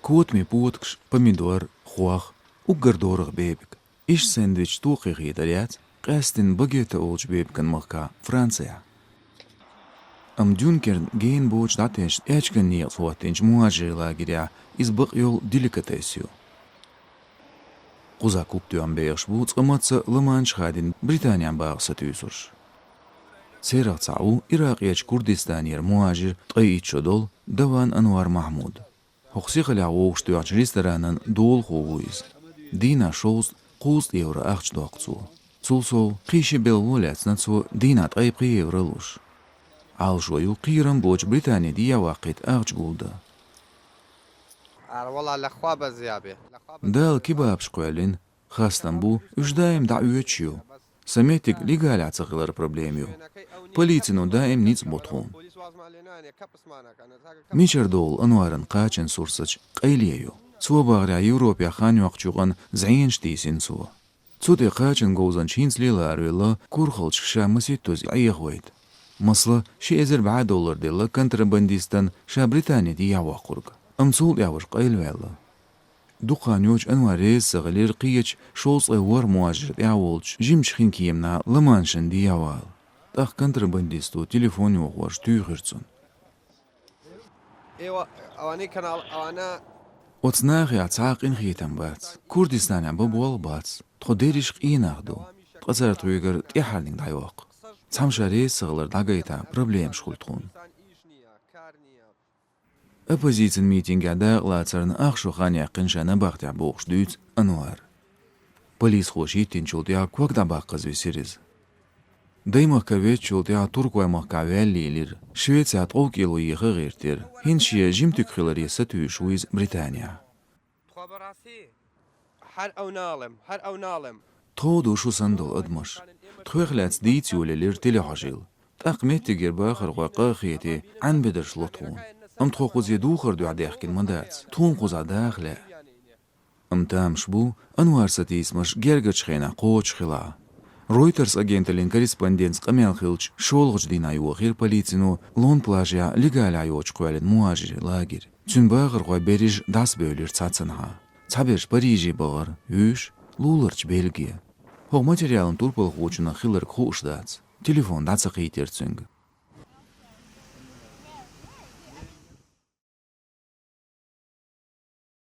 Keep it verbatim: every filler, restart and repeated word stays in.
Котми потакаш, помидор, хох, уггар дорагӀа бебик. Иштта сэндвич тохе хетар яц къаьстина багетта олучу бебикан махкахь Францехь. Амма Дюнкерк гена боцуш дӀатесча, аьчкан некъаца хӀоттийначу мухӀажирийн лагерехь иза бакъйолу деликатес ю. Кхузахь куп тоьхна бехаш бу цкъа мацца ламанчаш хадийна Британехь баха сатуьйсурш. Царах цхьаъ ву Иракъерчу Курдистанера мухӀажир, ткъе итт шо долу Даван Анвар Махьмуд. ХӀокху сихаллехь вогӀуш тоьхначу ресторанан долахо ву иза. Дийнахь шовзткъа, кхузткъа евро ахча доккху цо. Цул сов, кхин ши белхало лаьцна цо дийнахь ткъе пхи евро луш. Ӏалашо ю кхерам боцчу Британе дехьаваккхийта ахча гулдан. Дала кебабаш кхоьллина, хастам бу, уьш даим дӀаоьцуш ю. Сан меттиг легалехь ца хилар проблема ю. Полицино даим ницкъ бо тхуна. Мичара догӀу Анваран кхачан сурсаташ къайле ю. Цо бахарехь, Европехь хан йоккхучу юкъана зӀенаш тийсина цо. Цу тӀе кхачан говзанча хӀинцале ларавелла, курхалчаш ша масийттаза Ӏехавайта. Масала, ши эзар бӀе доллар делла контрабандистана ша Британе дехьавоккхург. Амма цул тӀаьхьа важа къайлаваьлла. Дукха хан йоцуш Анвар реза ца хилира кхечу шовзткъе ворхӀ мухӀажира тӀехь волчу жимачу хин кеманахь ламанчашна дехьавала. ТӀаккха контрабандисто телефон йохош туьйхира цунна. Оцу нахехь цхьа а къинхетам бац. Курдистанехь бан болх бац. Тхо дерриш а къен нах ду. Ткъа цара тхоьгара тӀаьххьарниг дӀайоккху. Цхьамма ша реза ца хилар дӀагайтахь, проблемаш хуьлу тхуна. Оппозицин митингехь дакъалацарна ах шо хан яьккхина ша набахтехь бохуш дуьйцу Анвара. Полисхоша хӀиттинчул тӀаьхьа ког дӀабаккхаза висира иза. Даймахка веъчул тӀаьхьа Туркойн махкахь ваьлла лелира, Швецехь ткъе кӀело еха а гӀиртира. ХӀинца шен жиматуьгу хиларе сатуьйсуш ву иза Британехь. Тхо ду шу санна долу адамаш. Тхоьх лаьцна дийца йолаелира телехьожийла. ТӀаккха меттигера бахархой къа а хетий, Ӏаьнан бедарш ло тхуна. Амма тхо кхуза духар дуьхьа даьхкина ма дац, тхуна кхузахь даха лаьа. Амма тамаш бу, Анвара сатийсамаш гергарчу хенахь кхочуш хилахь. Reuters агенталлин корреспондентца къамел хилча, шолгӀачу дийнахь йохийра полицино Лон-Плажехь легалехь йоцуш кхоьллина мухӀажирийн лагерь. Цуьнан бахархой берриш дӀасабевлира цхьаццанхьа. Цхьаберш Париже бахара, вуьш — луларчу Бельге. ХӀокху материалан турпалхочунах хилларг хууш дац. Телефон дӀа ца кхийтира цуьнга.